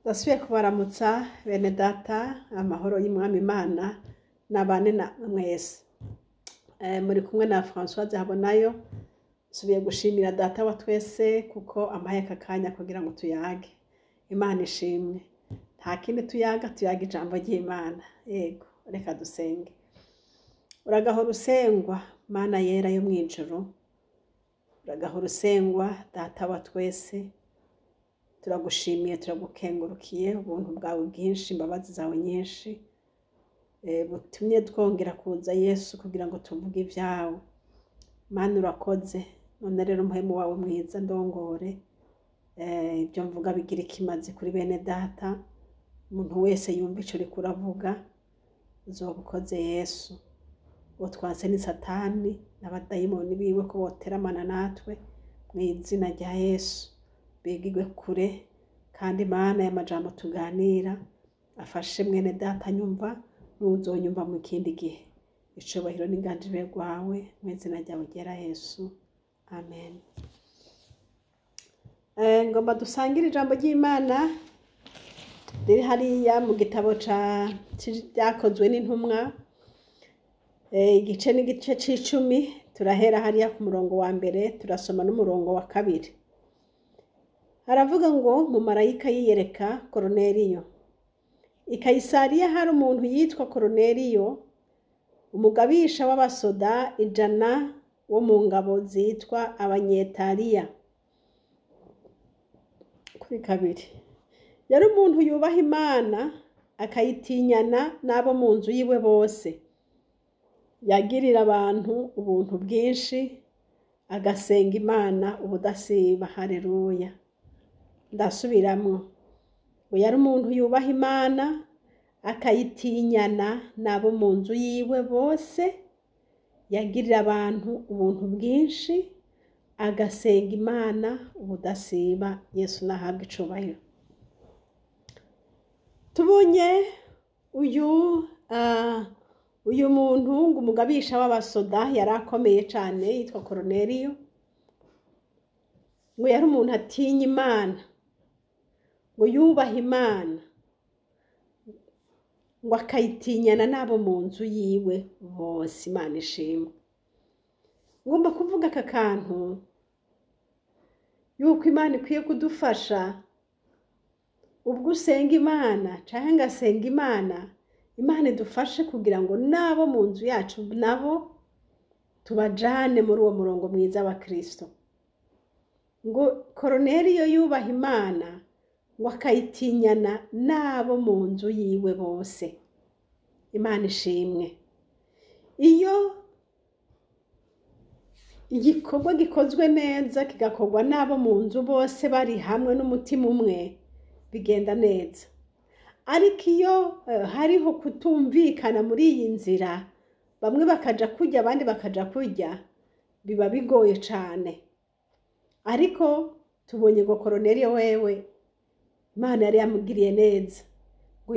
Ndasubiye kubaramutsa bene data, amahoro y'Umwami Imana nabane na mwese. Muri kumwe na Françoise Habonayo. Nsubiye gushimira data wa twese kuko ampaye aka kanya kugira ngo tuyage. Imana ishimwe. Nta kindi tuyaga, tuyaga ijambo ry'Imana. Yego, reka dusenge. Uragahora usengwa, Mana yera yo mw'ijuru. Uragahora usengwa, data wa twese. Turagushimiye, turagukengurukiye ubuntu bwawe bwinshi, imbabazi zawe nyinshi, butumye twongera kuza Yesu kugira ngo tuvuge ibyawe. Mana urakoze. None rero umuhemu wawe mwiza ndongore, ibyo mvuga bigira ikimazi kuri bene data. Umuntu wese yumva ico uriko uravuga, uzoba ukoze Yesu. Uwo twanse ni Satani n'abadayimoni biwe ko boteramana natwe mu izina rya Yesu. Bigigwe kure, kandi Mana y'amajambo tuganira afashe mwene data nyumva n'uzonyumva mu kindi gihe. Icubahiro n'inganji bibe rwawe mu izina ryawe ryera Yesu, amen. Ngomba dusangire ijambo ry'Imana riri hariya mu gitabo Vyakozwe n'Intumwa, igice n'igice c'icumi. Turahera hariya ku murongo wa mbere, turasoma n'umurongo wa kabiri. Haravuga ngo: "Mumarayika yiyereka Koroneliyo. I Kayisariya hari umuntu yitwa Koroneliyo, umugabisha w'abasoda 100 wo mu ngabo zitwa Abanyetaliya." Kuri kabiri: "Yari umuntu yubaha Imana, akayitinyana n'abo mu nzu yiwe bose. Yagirira abantu ubuntu bwinshi, agasenga Imana ubudasiba." Haleluya! Ndasubiramwo ngo: "Yari umuntu yubaha Imana, akayitinyana n'abo mu nzu yiwe bose. Yagirira abantu ubuntu bwinshi, agasenga Imana ubudasiba." Yesu nahabwe icubahiro. Tubonye uyu muntu ngo umugabisha w'abasoda yari akomeye cane, yitwa Koroneliyo. Ngo yari umuntu atinya Imana, ngo yubaha Imana, ngo akayitinyana n'abo mu nzu yiwe bose. Imana ishimwe. Ngomba kuvuga aka kantu yuko Imana ikwiye kudufasha. Ubwo usenga Imana canke ngasenga Imana, Imana idufashe kugira ngo n'abo mu nzu yacu nabo tubajane muri uwo murongo mwiza wa Kristo. Ngo Koroneliyo yubaha Imana, ngo akayitinyana n'abo mu nzu yiwe bose. Imana ishimwe. Iyo igikorwa gikozwe neza, kigakorwa n'abo mu nzu bose bari hamwe n'umutima umwe, bigenda neza. Ariko iyo hariho kutumvikana muri iyi nzira, bamwe bakaja kurya, abandi bakaja kurya, biba bigoye cane. Ariko tubonye ngo Koroneliyo wewe Imana yari yamugiriye neza, ngo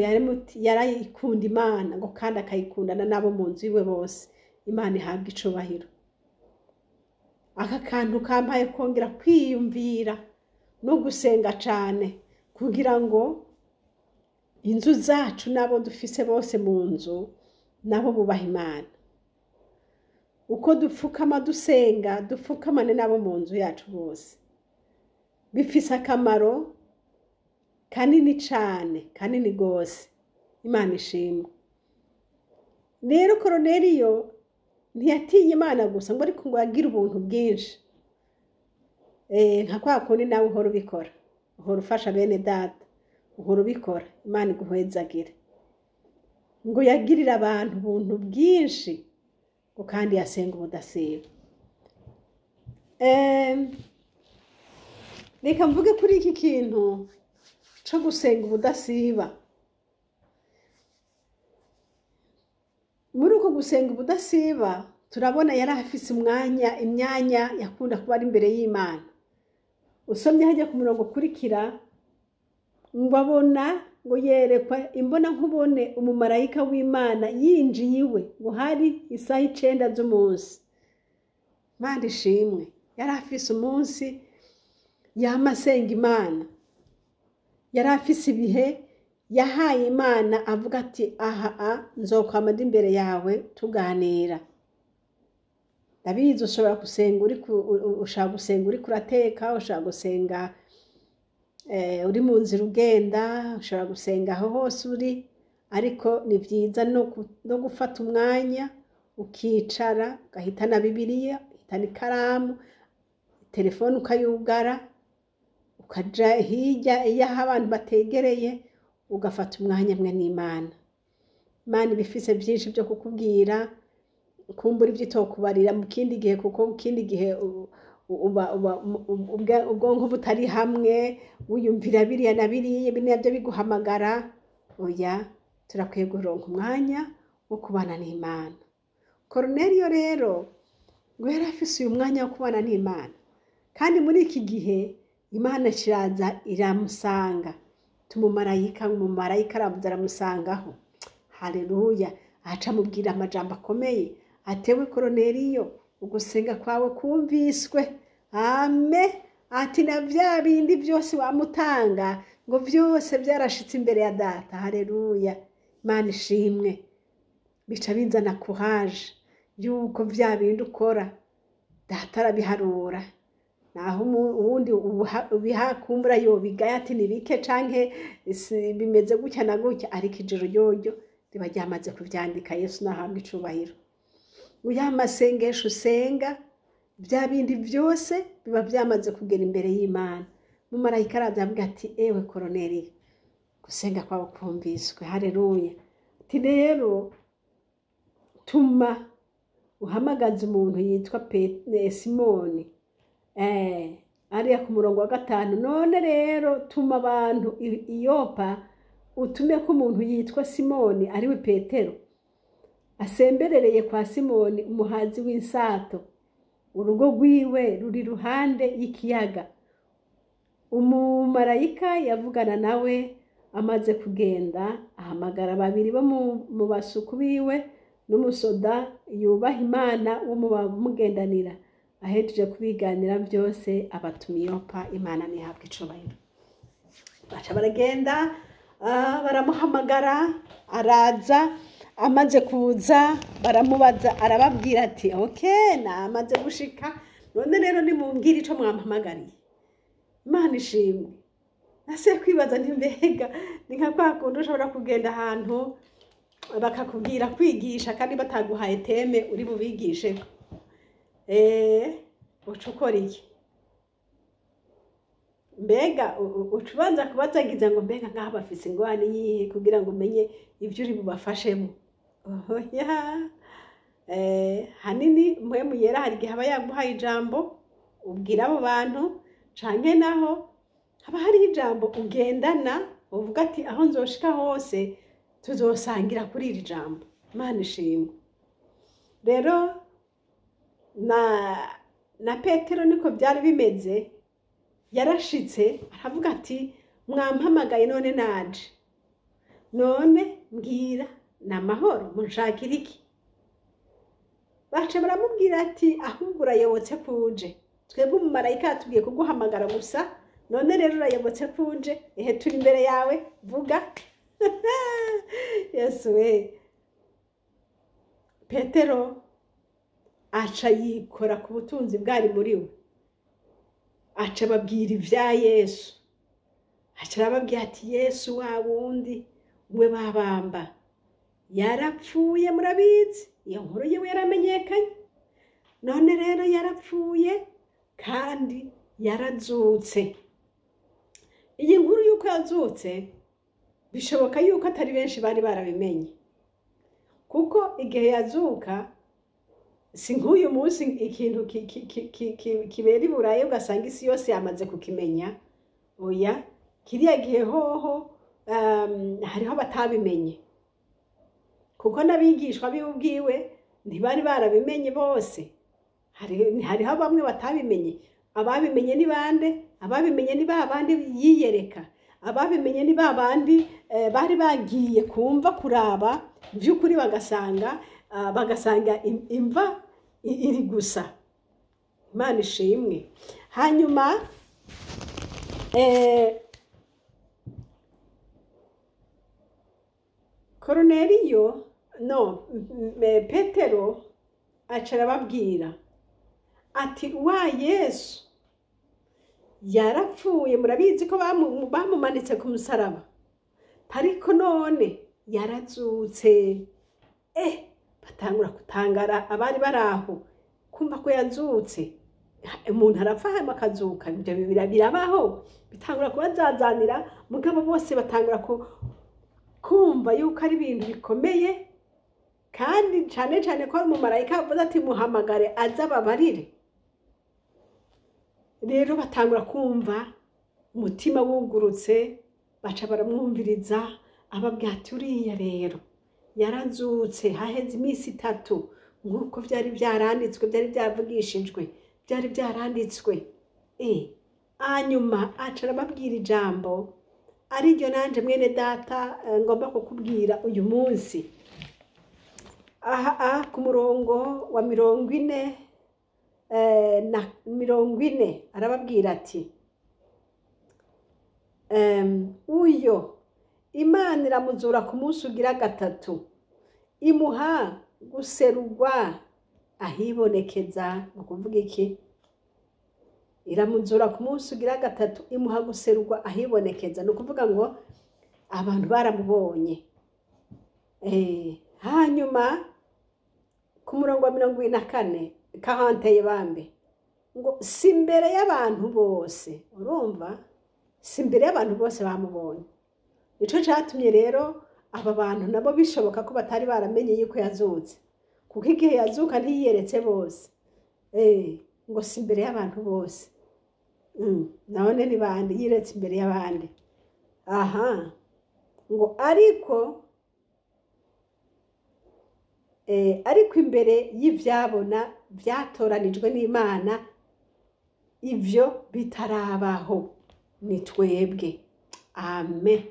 yarayikunda Imana, ngo kandi akayikundana n'abo mu nzu iwe bose. Imana ihabwa icubahiro. Aka kantu kampaye kongera kwiyumvira no gusenga cane kugira ngo inzu zacu n'abo dufise bose mu nzu nabo bubaha Imana. Uko dupfukama dusenga, dupfukamane n'abo mu nzu yacu bose. Bifise akamaro kanini cane, kanini gose. Imana ishimwe. Rero Koroneliyo ntiyatinya Imana gusa ngo, ariko ngo yagire ubuntu bwinshi. Nka kwa kundi nawe uhora ubikora, uhora ufasha bene data, uhora ubikora, Imana iguhezagire. Ngo yagirire abantu ubuntu bwinshi, ngo kandi yasenga ubudasiba. Reka mvuge kuri iki kintu co gusenga ubudasiba. Muri uko gusenga ubudasiba, turabona yari afise umwanya, imyanya yakunda kuba ari imbere y'Imana. Usomye hajya ku murongo ukurikira, ngo abona, ngo yerekwa imbona nkubone umumarayika w'Imana yinjiye iwe, ngo hari isaha 9 z'umunsi. Imana ishimwe. Yari afise umunsi yama asenga Imana. Yari afise ibihe yahaye Imana, avuga ati aha nzokwama ndi imbere yawe tuganira. Ndabizi ushobora gusenga uri ushaka gusenga uriko urateka, ushaka gusenga uri mu nzira ugenda, ushobora gusenga aho hose uri, ariko ni vyiza no gufata umwanya ukicara, ugahitana Bibiliya, ugahitana ikaramu, telefone ukayugara, ukaja hirya iyo aho abantu bategereye, ugafata umwanya mwe n'Imana. Imana iba ifise vyinshi vyo kukubwira, kumbura ivyo itokubarira mu kindi gihe, kuko mu kindi gihe uba ubwonko butari hamwe, wiyumvira biriya na biriya, biriya navyo biguhamagara. Oya, turakwiye kuronka umwanya wo kubana n'Imana. Koruneliyo rero ngo yari afise uyu mwanya wo kubana n'Imana, kandi muri iki gihe Imana iraza iramusanga, tumumarayika, umumarayika araza aramusangaho. Haleluya! Aca amubwira amajambo akomeye, atewe Koruneliyo, ugusenga kwawe kumviswe. Ame ati na vya bindi vyose wamutanga ngo vyose vyarashitse imbere ya Data. Haleluya! Imana ishimwe. Bica bizana courage yuko vya bindi ukora Data arabiharura. Naho uwundi ubiha kumbura yobigaya ati ni bike canke bimeze gutya na gutya, ariko ijuru ryoryo riba ryamaze kuvyandika. Yesu nahabwe icubahiro. Uya masengesho usenga, vya bindi vyose biba vyamaze kugera imbere y'Imana. Umumarayika araza avuga ati ewe Koruneliyo, gusenga kwawe kumviswe. Haleluya! Ati rero tuma uhamagaze umuntu yitwa Simoni, ariya ku murongo wa 5. None rero tuma abantu i Yopa, utume ko umuntu yitwa Simoni ariwe Petero, asemberereye kwa Simoni umuhazi w'insato, urugo rwiwe ruri ruhande y'ikiyaga. Umumarayika yavugana nawe amaze kugenda, ahamagara babiri bo mu basuku biwe n'umusoda yubaha Imana wo mu bamugendanira. Ahejeje kubiganira byose abatuma i Yopa. Imana ntihabwe icubahiro. Baca baragenda, baramuhamagara, araza. Amaze kuza baramubaza, arababwira ati okay, namaze gushika, none rero nimumbwire ico mwampamagariye. Imana ishimwe. Nase kwibaza nti mbega ni nka kwa kundi ushobora kugenda ahantu bakakubwira kwigisha kandi bataguhaye thème uri bubigishe, uca ukora iki? Mbega uca ubanza kubazagiza ngo mbega ngaha bafise ingwani yihe, kugira ngo umenye ivyo uri bubafashemo? Oya, hanini Mpwemu Yera hari igihe aba yaguhaye ijambo ubwira abo bantu, canke naho haba hariho ijambo ugendana uvuga ati aho nzoshika hose tuzosangira kuri iri jambo. Imana ishimwe. Rero na Petero niko byari bimeze, yarashitse aravuga ati mwampamagaye none naje, none mbwira ni amahoro, munshakira iki? Baca baramubwira ati ahubwo urayobotse kuje, twebwe umumarayika yatubwiye kuguhamagara gusa, none rero urayobotse kuje, ehe turi imbere yawe, vuga. Yesu we! Petero aca yikora ku butunzi bwari muri we, aca ababwira ibya Yesu, aca arababwira ati Yesu wa wundi we babamba yarapfuye, murabizi iyo nkuru yiwe yaramenyekanye, none rero yarapfuye kandi yarazutse. Iyi nkuru yuko yazutse bishoboka yuko atari benshi bari barabimenye, kuko igihe yazuka si nk'uyu munsi ikintu kibera i Burayi ugasanga isi yose yamaze kukimenya. Oya, kiriya gihe hoho hariho batabimenye, kuko n'abigishwa biwe ubwiwe ntibari barabimenye bose. Hariho bamwe batabimenye. Ababimenye ni bande? Ababimenye ni ba bandi yiyereka, ababimenye ni ba bandi bari bagiye kumva kuraba by'ukuri, bagasanga imva iri gusa. Imana ishimwe. Hanyuma Koruneliyo no Petero aca arababwira ati wa Yesu yarapfuye, murabizi ko bamumanitse ku musaraba, ariko none yarazutse. Batangura kutangara abari baraho kumva ko yazutse. Umuntu arapfa hanyuma akazuka, ibyo birabaho, bitangura kubazazanira. Mugabo bose batangura kumva yuko ari ibintu bikomeye, kandi cane cane ko ari umumarayika avuze ati muhamagare aze ababarire. Rero batangura kumva umutima wugurutse, baca baramwumviriza, ababwira ati uriya rero yarazutse, haheze iminsi 3 nk'uko byari byaranditswe, byari byavugishijwe, byari byaranditswe. Hanyuma aca arababwira ijambo ariryo nanje mwene data ngomba kukubwira uyu munsi. Aha ku murongo wa 40 na 40 arababwira ati uyo Imana iramuzura ku munsi ugira 3, imuha guserurwa ahibonekeza. Ni ukuvuga iki? Iramuzura ku munsi ugira 3, imuha guserurwa ahibonekeza. Ni ukuvuga ngo abantu baramubonye. Hanyuma ku murongo wa 24 kahanteye bambe ngo si imbere y'abantu bose, urumva, si imbere y'abantu bose bamubonye. Nico catumye rero aba bantu nabo bishoboka ko batari baramenye yuko yazutse, kuko igihe yazuka ntiyiyeretse bose. Ngo si imbere y'abantu bose. None ni bande yiretse imbere y'abandi? Aha ngo ariko imbere y'ivyabona vyatoranijwe n'Imana, ivyo bitarabaho ni twebwe. Amen.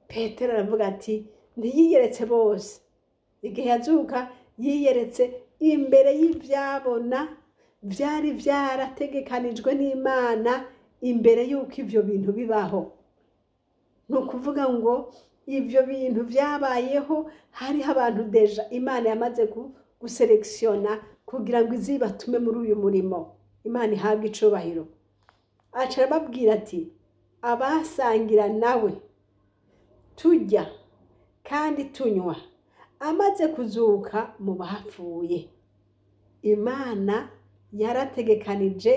Petero aravuga ati ntiyiyeretse bose, igihe yazuka yiyeretse imbere y'ivyabona vyari vyarategekanijwe n'Imana imbere y'uko ivyo bintu bibaho. Ni ukuvuga ngo ivyo bintu vyabayeho, hariho abantu deja Imana yamaze guselekisiona kugira ngo izibatume muri uyu murimo. Imana ihabwe icubahiro. Aca arababwira ati abasangira nawe turya kandi tunywa, amaze kuzuka mu bapfuye. Imana yarategekanije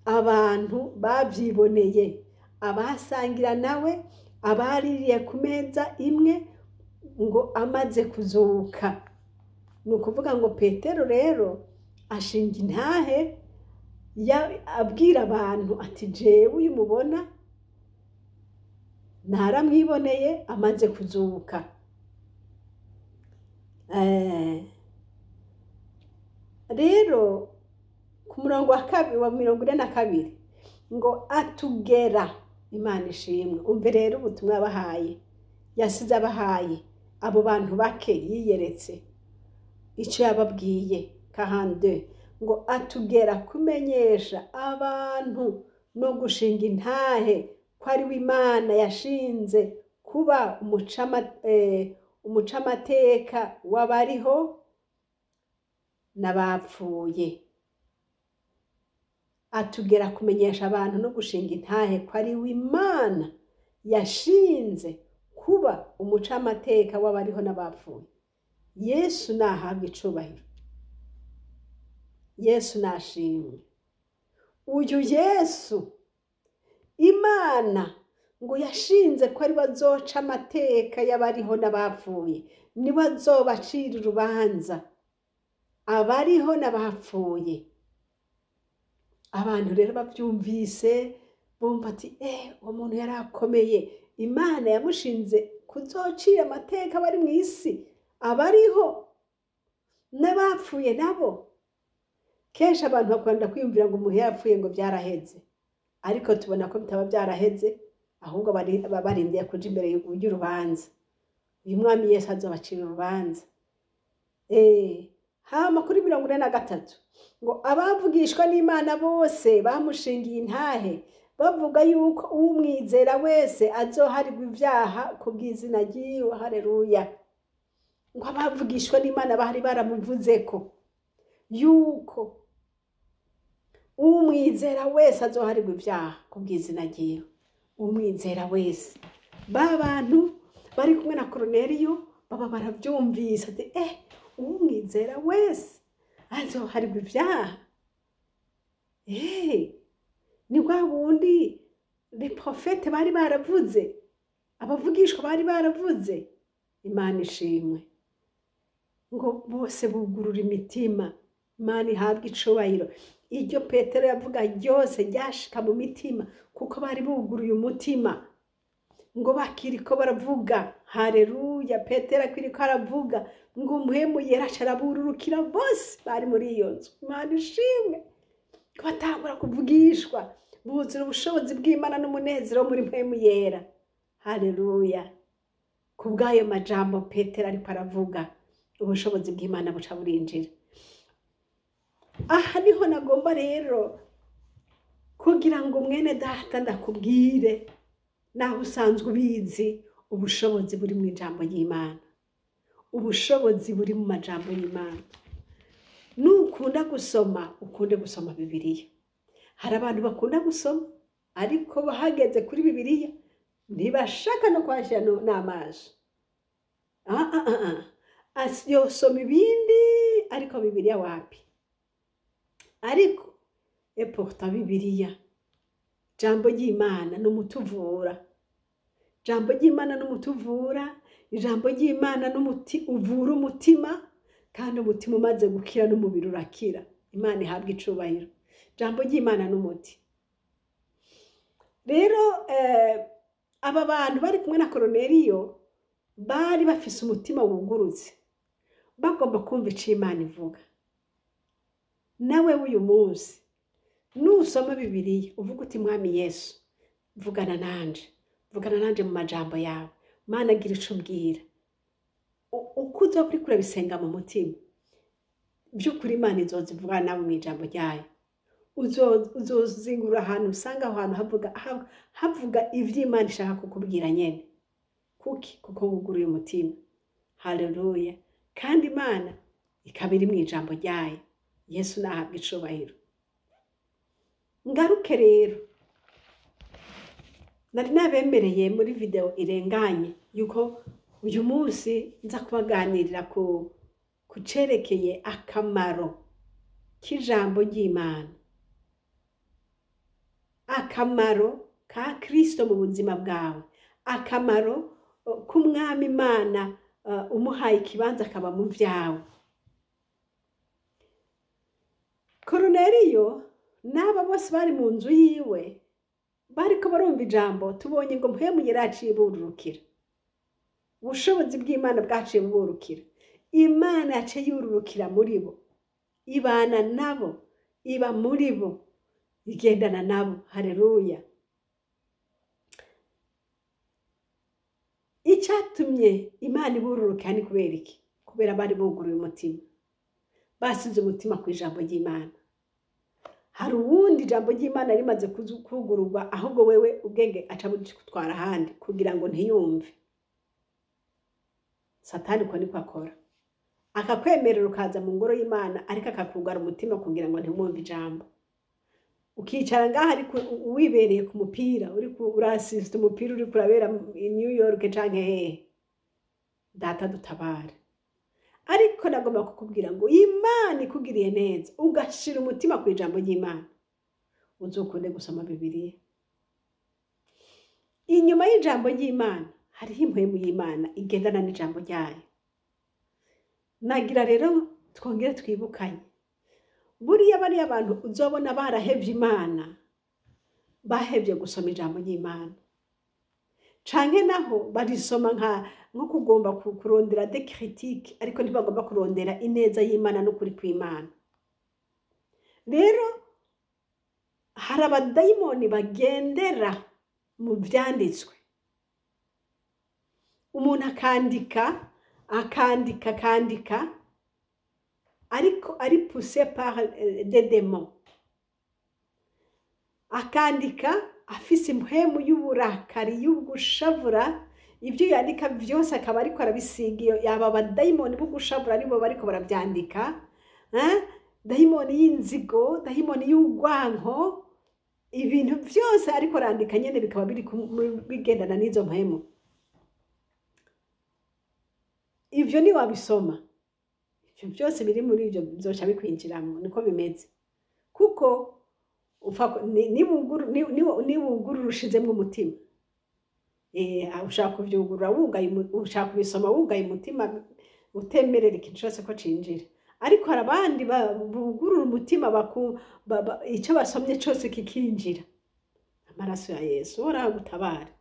abantu bavyiboneye, abasangira nawe, abaririye ku meza imwe, ngo amaze kuzuka. Ni ukuvuga ngo Petero rero ashinga intahe, abwira abantu ati jewe uyu mubona naramwiboneye amaze kuzuka. Rero ku murongo wa kabiri wa 42 ngo atugera. Imana ishimwe. Umve rero ubutumwa yabahaye, yasize abahaye abo bantu bake yiyeretse icyo yababwiye. 42 ngo atugera kumenyesha abantu no gushinga intahe ko ari we Imana yashinze kuba umucamateka w'abariho n'abapfuye. Atugera kumenyesha abantu no gushinga intahe ko ari we Imana yashinze kuba umucamateka w'abariho n'abapfuye. Yesu nahabwe icubahiro, Yesu nashimwe. Uyu Yesu Imana ngo yashinze ko ari bazoca amateka y'abariho n'abapfuye, niwe azobacira urubanza abariho n'abapfuye. Abantu rero bavyumvise bumva ati uwo muntu yarakomeye, Imana yamushinze kuzocira amateka abari mu isi, abariho n'abapfuye nabo. Kenshi abantu bakunda kwiyumvira ngo umuntu yapfuye ngo byaraheze, ariko tubona ko bitaba byaraheze, ahubwo barindiye kuja imbere y'urubanza. Uyu mwami Yesu azobacira urubanza. Hama kuri 43 ngo abavugishwa n'Imana bose bamushingiye intahe Bavuga yuko uwumwizera wese azoharirwa ibyaha ku bw'izina ryiwe. Haleluya! Ngo abavugishwa n'Imana bari baramuvuzeko yuko umwizera wese azoharirwa ibyaha ku bw'izina ryiwe. Umwizera wese. Ba bantu bari kumwe na Koroneliyo baba barabyumvise, ati: "Umwizera wese azoharirwa ibyaha." Ni bwa bundi les prophètes bari baravuze, abavugishwa bari baravuze. Imana ishimwe. Ngo bose bugurura imitima. Imana ihabwa icubahiro. Iryo Petero yavuga ryose ryashika mu mitima kuko bari buguruye umutima. Ngo bakiriko baravuga, hareruya, Petero akiriko aravuga, ngo Mpwemu Yera aca arabururukira bose bari muri iyo nzu. Imana ishimwe. Ngo batangura kuvugishwa, buzura ubushobozi bw'Imana n'umunezero wo muri Mpwemu Yera. Haleluya! Ku bw'ayo majambo Petero ariko aravuga, ubushobozi bw'Imana buca burinjira. Aha niho nagomba rero kugira ngo, mwene data, ndakubwire, naho usanzwe ubizi, ubushobozi buri mu ijambo ry'Imana, ubushobozi buri mu majambo y'Imana. Nukunda gusoma, ukunde gusoma Bibiliya. Hari abantu bakunda gusoma, ariko bahageze kuri Bibiliya ntibashaka no kuhashyira n'amaso. Ah, ah, ah, ah. Yosoma ibindi, ariko Bibiliya wapi. Ariko et pourtant Bibiliya, jambo ry'Imana, ni umuti uvura. Ijambo ry'Imana ni umuti uvura. Ijambo ry'Imana ni umuti uvura umutima, kandi umutima umaze gukira n'umubiri urakira. Imana ihabwa icubahiro. Ijambo ry'Imana ni umuti. Rero aba bantu bari kumwe na Koroneliyo bari bafise umutima wugurutse, bagomba kumva ico Imana ivuga. Nawe w'uyu munsi nusoma Bibiliya, uvuga uti: "Mwami Yesu, vugana nanje, vugana nanje mu majambo yawe. Mana, gira ico umbwira." Uko uzoba uriko urabisenga mu mutima, by'ukuri Imana izoza ivugana nawe mu ijambo ryayo. Uzozingura ahantu usanga aho hantu havuga ivy'Imana ishaka kukubwira nyene. Kuki? Kuko wuguruye umutima. Haleluya! Kandi Imana ikaba iri mu ijambo ryayo. Yesu nahabwa icubahiro. Ngaruke rero, nari nabemereye muri video irenganye yuko uyu munsi nza kubaganirira ku cerekeye akamaro k'ijambo ry'Imana, akamaro ka Kristo mu buzima bwawe, akamaro k'Umwami Imana umuhaye ikibanza akaba mu vyawe. Koroneliyo n'aba bose bari mu nzu yiwe bariko barumva ijambo, tubonye ngo Mpwemu Yera yaciye bururukira, ubushobozi bw'Imana bwaciye buburukira. Imana yaciye yururukira muri bo, ibana nabo, iba muri bo, igendana nabo. Haleluya! Icyatumye Imana ibururukira ni kubera iki? Kubera bari buguruye umutima, basize umutima ku ijambo ry'Imana. Hari uwundi ijambo ry'Imana rimaze kugururwa, ahubwo wewe ubwenge aca bugutwara ahandi kugira ngo ntiyumve. Satani uko niko akora: akakwemerera ukaza mu ngoro y'Imana, ariko akakugara umutima kugira ngo ntiwumve ijambo. Ukicara ngaha, ariko wibereye ku mupira, uriko urasista umupira uriko urabera i New York canke hehe. Data dutabare. Ariko nagomba kukubwira ngo Imana ikugiriye neza, ugashira umutima ku ijambo ry'Imana, uzokunde gusoma Bibiliya. Inyuma y'ijambo ry'Imana hariho impwemu y'Imana igendana n'ijambo ryayo. Nagira rero twongere twibukanye: buriya bariya abantu uzobona barahevye Imana, bahevye gusoma ijambo ry'Imana, canke naho barisoma nko kugomba kurondera des critiques, ariko ntibagomba kurondera ineza y'Imana n'ukuri kw'Imana. Rero hari abadayimoni bagendera mu vyanditswe. Umuntu akandika, akandika, akandika, ariko ari poussé par des démons, akandika. afise impwemu y'uburakari, y'ugushavura, ibyo yandika byose akaba ariko arabisiga iyo yaba abadayimoni b'ugushavura aribo bariko barabyandika, dayimoni y'inzigo, dayimoni y'urwanko, ibintu byose ariko arandika nyene bikaba biri bigendana n'izo mpwemu. Ivyo niwabisoma, ivyo byose biri muri ivyo bizoca bikwinjiramo. Niko bimeze, kuko niwugurura ushizemwo umutima, ushaka kuvyugurura wugaye, ushaka kubisoma wugaye umutima, utemerera ikintu cose ko cinjira. Ariko hari abandi bugurura umutima, ico basomye cose kikinjira. Amaraso ya Yesu uhoraho agutabare.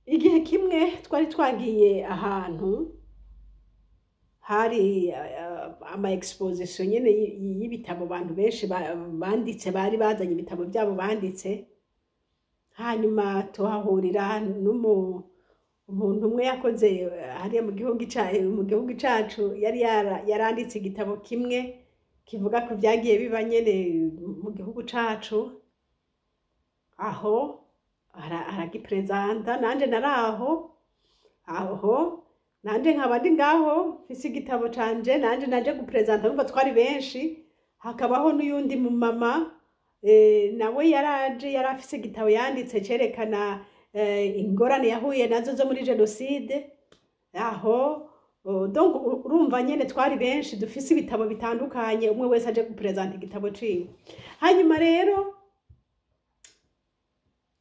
Igihe kimwe twari twagiye ahantu hari ama exposition nyene y'ibitabo, abantu benshi banditse, bari bazanye ibitabo byabo banditse. Hanyuma tuhahurira n'umu umuntu umwe yakoze hariya mu gihugu cacu, yari yaranditse igitabo kimwe kivuga ku vyagiye biba nyene mu gihugu cacu. Aho aragiprezanta, nanje naraho aho, nanje nkaba ndi ngaho mfise igitabo canje, nanje naje guprezanta. Urumva twari benshi, hakabaho n'uyundi mumama, nawe yaraje, yari afise igitabo yanditse cerekana ingorane yahuye nazo zo muri jenoside aho. Donc urumva nyene twari benshi dufise ibitabo bitandukanye, umwe wese aje guprezanta igitabo ciwe. Hanyuma rero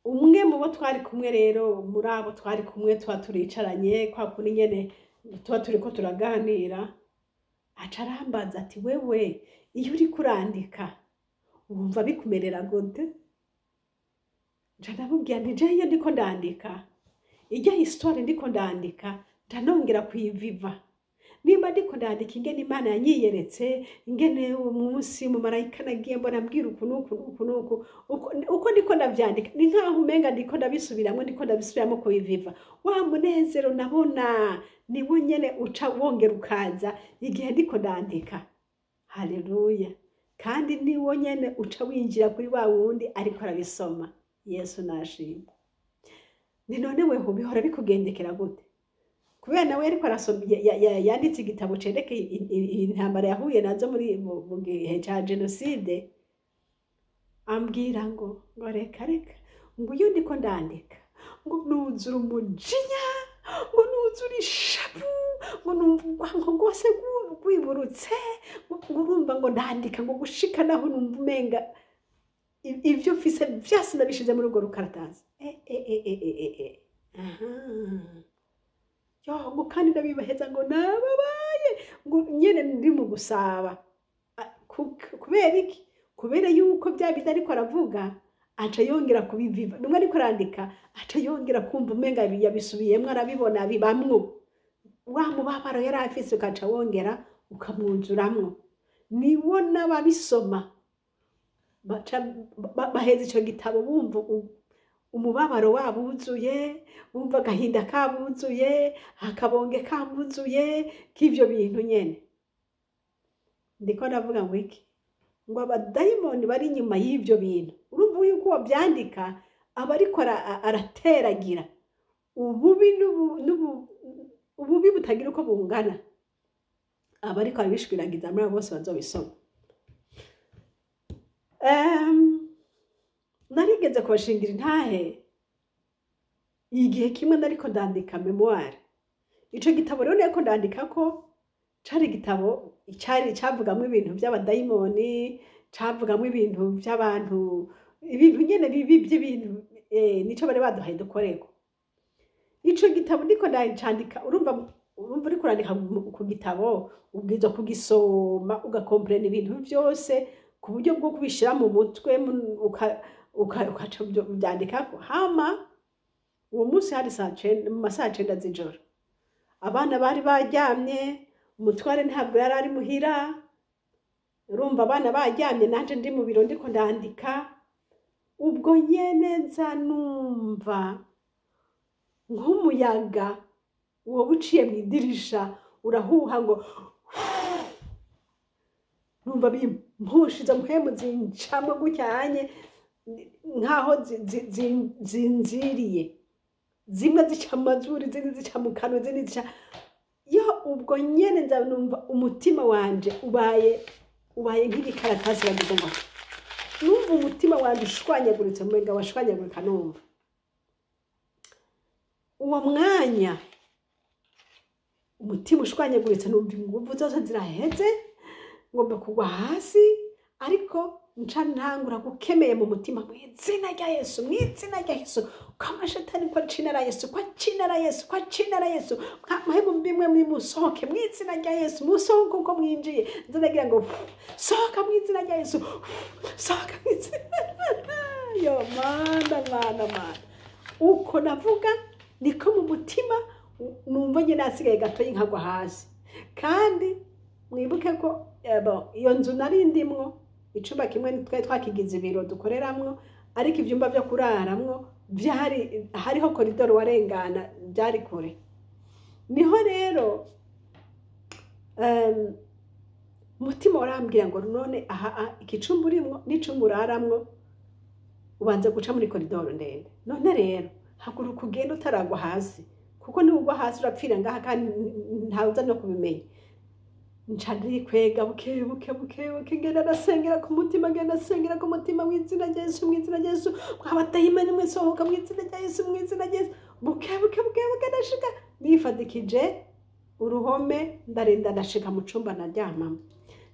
umwe mu bo twari kumwe rero, muri abo twari kumwe, tuba turicaranye kwa kundi nyene tuba turiko turaganira, aca arambaza ati: "Wewe iyo uriko urandika wumva bikumerera gute?" Nca ndamubwira nti: "Jewe iyo ndiko ndandika irya histoire ndiko ndandika, ndanongera kuyiviva. Nimba ndiko ndandika ingene Imana yanyiyeretse, ingene uwo munsi umumarayika nagiye mbona ambwira uku n'uku n'uku n'uku, uko ndiko ndavyandika ni nkaho umenga ndiko ndabisubiramwo, ndiko ndabisubiramwo kubiviva. Wa munezero nabona niwo nyene uca wongera ukaza igihe ndiko ndandika." Haleluya! Kandi niwo nyene uca winjira kuri wa wundi ariko arabisoma. Yesu nashimwe. Ni none weho bihora bikugendekera gute? Kubera nawe ariko arasoma, yanditse igitabo cerekeye intambara yahuye nazo muri mu gihe ca jenoside. Ambwira ngo reka reka, ngo iyo ndiko ndandika ngo nuzura umujinya, ngo nuzura ishavu, ngo numva urwanko rwose rwiburutse, ngo urumva ngo ndandika ngo gushika naho numva umenga ivyo mfise vyose ndabishize muri urwo rukaratasi. Aha. Yo, ngo kandi ndabibaheza, ngo nababaye, ngo nyene ndi mu gusaba. Kubera iki? Kubera yuko bya bindi ariko aravuga aca yongera kubiviva. Numwe ariko arandika aca yongera kumva umenga yabisubiyemwo, arabibona, bibamwo wa mubabaro yari afise, ukaca wongera ukamwuzuramwo. Niwo n'ababisoma baca baheza ico gitabo bumva umubabaro wabo wuzuye, bumva agahinda kabuzuye, akabonge kabuzuye k'ivyo bintu nyene. Ndiko ndavuga ngo iki? Ngo abadayimoni bari inyuma y'ivyo bintu, urumva yuko wavyandika aba ariko arateragira ububi ububi butagira uko bungana, aba ariko arabishwiragiza muri abo bose bazobisoma. Narigeze kubashingira intahe igihe kimwe nariko ndandika mémoire. Ico gitabo rero nariko ndandika ko cari igitabo cari cavugamwo ibintu vy'abadayimoni, cavugamwo ibintu vy'abantu, ibintu nyene bibi vy'ibintu, nico bari baduhaye dukoreko. Ico gitabo ndiko ndacandika, urumva uriko urandika ku gitabo, ubwirizwa kugisoma, ugakomprena ibintu vyose ku buryo bwo kubishira mu mutwe, ukaca uvyandikako. Hama uwo munsi hari saa 9, mu masaha 9 z'ijoro, abana bari baryamye, umutware ntabwo yari ari muhira. Urumva abana baryamye, nanje ndi mu biro ndiko ndandika. Ubwo nyene nza numva nk'umuyaga woba uciye mw'idirisha urahuha, ngo numva Numva bimpushiza mpwemu zincamwe gucyanye nkaho zinziriye, zimwe zica mu mazuru, izindi zica mu kanwa, izindi zica yo. Ubwo nyene nza numva umutima wanje ubaye nk'igikaratasi bagize ngo, numva umutima wanje ushwanyaguritse, umenga washwanyagurika. Numva uwo mwanya umutima ushwanyaguritse, numva inguvu zose ziraheze, ngomba kugwa hasi. Ariko nca ntangura gukemeye mu mutima: "Mu izina rya Yesu, mu izina rya Yesu, kwa mashetani, kwa jina la Yesu, kwa jina la Yesu, kwa jina la Yesu, mwahemu mbimwe mwimusohoke mu izina rya Yesu, musohoke uko mwinjiye." Nza ndagira ngo: "Sohoka mu izina rya Yesu, sohoka mu izina." Yo Mana, Mana, Mana! Uko navuga niko mu mutima numva nyine hasigaye gatoyi nkagwa hasi. Kandi mwibuke ko bon, iyo nzu nari ndimwo, icumba kimwe twari twakigize ibiro dukoreramwo, ariko ivyumba vyo kuraramwo vyari hariho koridoro warengana, byari kure. Niho rero umutima warambwira ngo: "None aha iki cumba urimwo n'icumba uraramwo ubanza guca muri koridoro ndende. None rero haguruka ugende utaragwa hasi, kuko niwugwa hasi urapfira ngaha kandi ntawuza no kubimenya." Nca ndikwega buke buke buke buke, ngenda ndasengera ku mutima, ngenda ndasengera ku mutima: "Mu izina rya Yesu, mu izina rya Yesu, mwabadayimani mwe, sohoka mu izina rya Yesu, mu izina rya Yesu." Buke buke buke buke ndashika nifadikije uruhome, ndarinda ndashika mu cumba naryamamo.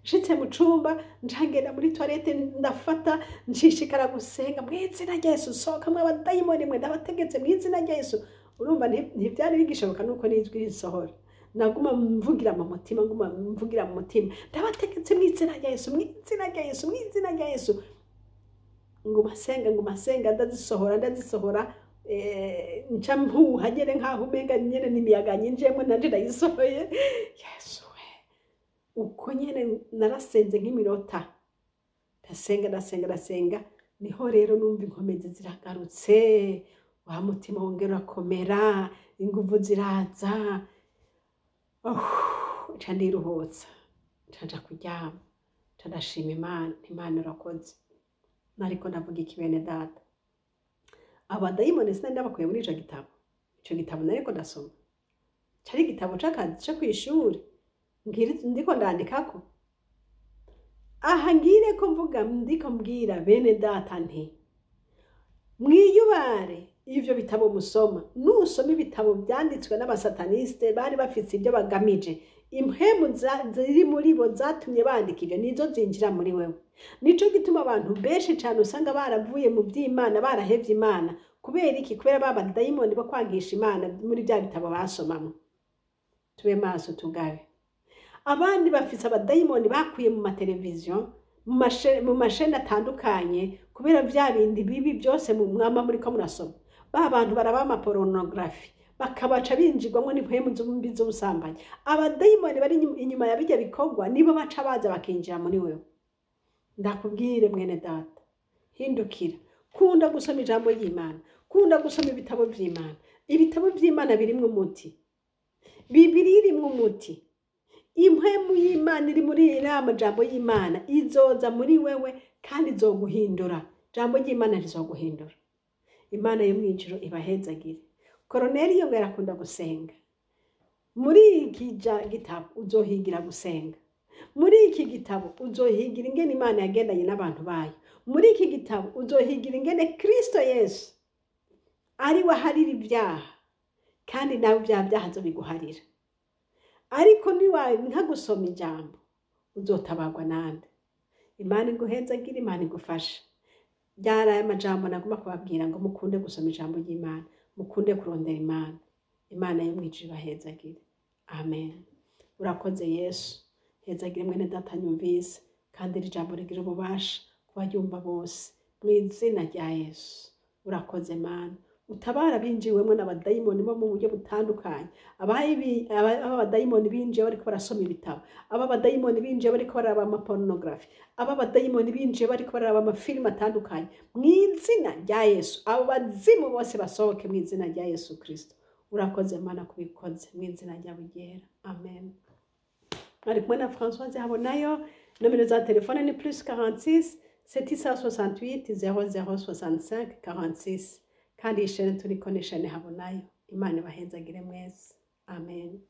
Nshitse mu cumba, nca ngenda muri toilette, ndafata nshishikara gusenga: "Mu izina rya Yesu, sohoka mwabadayimoni mwe, ndabategetse mu izina rya Yesu." Urumva ntivyari bigishoboka nuko n'ijwi risohora. Naguma mvugira mu mutima, nguma mvugira mu mutima: "Ndabategetse mu izina rya Yesu, mu izina rya Yesu, mu izina rya Yesu." Nguma senga, nguma senga, ndazisohora, ndazisohora, nca mpuha nyene nkaho umenga nyene n'imiyaga nyinjiyemwo, nanje ndayisohoye. Yesu we! Uko nyene narasenze nk'iminota, ndasenga, ndasenga, ndasenga. Niho rero numva inkomezi ziragarutse, wa mutima wongera urakomera, inguvu ziraza. Oh, nca ndiruhutsa, nca nja kuryama, nca ndashima Imana. Imana urakoze. Nariko ndavuga iki, bene data? Abadayimoni sinari ndabakuye muri ico gitabo. Ico gitabo nariko ndasoma cari igitabo c'akazi co kw'ishuri ndiko ndandikako. Aha ngire ko mvuga, ndiko mbwira bene data nti: mwiyubare ivyo bitabo musoma. Nusoma ibitabo vyanditswe n'abasataniste, bari bafise ibyo bagamije. Impwemu ziri muri bo zatumye bandika ivyo nizo zinjira muri wewe. Nico gituma abantu benshi cane usanga baravuye mu vy'Imana, barahevye Imana. Kubera iki? Kubera ba badayimoni bo kwangisha Imana muri vya bitabo basomamwo. Tube maso, tugabe. Abandi bafise abadayimoni bakuye mu mateleviziyo, mu masheni atandukanye, kubera vya bindi bibi byose mu mwama muriko murasoma. Ba bantu baraba amapornography, bakabaca binjirwamwo n'impwemu mbi z'ubusambanyi. Abadayimoni bari inyuma ya bijya bikorwa nibo baca baza bakinjira muri wewe. Ndakubwire mwene data, hindukira, kunda gusoma ijambo ry'Imana, kunda gusoma ibitabo vy'Imana. Ibitabo vy'Imana birimwo umuti, Bibiliya irimwo umuti. Impwemu y'Imana iri muri iriya majambo y'Imana izoza muri wewe kandi izoguhindura. Jambo ry'Imana rizoguhindura. Imana yo mw'ijuru ibahezagire. Koroneliyo ngo yarakunda gusenga. Muri iki gitabo uzohigira gusenga. Muri iki gitabo uzohigira ingene Imana yagendanye n'abantu bayo. Muri iki gitabo uzohigira ingene Kristo Yesu ari we aharira ibyaha, kandi nawe ibyaha byaha azobiguharira. Ariko niwanka gusoma ijambo, uzotabarwa nande? Imana iguhezagire, Imana igufashe. Byari aya majambo nagomba kubabwira ngo mukunde gusoma ijambo ry'Imana, mukunde kurondera Imana. Imana yo mw'ijuru ibahezagire. Amen. Urakoze Yesu. Hezagire mwene data nyumvise, kandi iri jambo rigira ububasha kubaryumva bose, mu izina rya Yesu. Urakoze Mana. Utabara binjiwemwo n'abadayimoni bo mu buryo butandukanye. Aba badayimoni binjiye bariko barasoma ibitabo, aba badayimoni binjiye bariko bararaba amapornography, aba badayimoni binjiye bariko bararaba amafilime atandukanye, mu izina rya Yesu abo bazimu bose basohoke mu izina rya Yesu Kristo. Urakoze Mana kubikoze, mu izina ryawe ryera, amen. Mwari kumwe na Françoise Habonayo. Nomero za telefone ni +46 768 00 65 46. Kandi iyi shene turiko ni shene Habonayo. Imana ibahezagire mwese. Amen.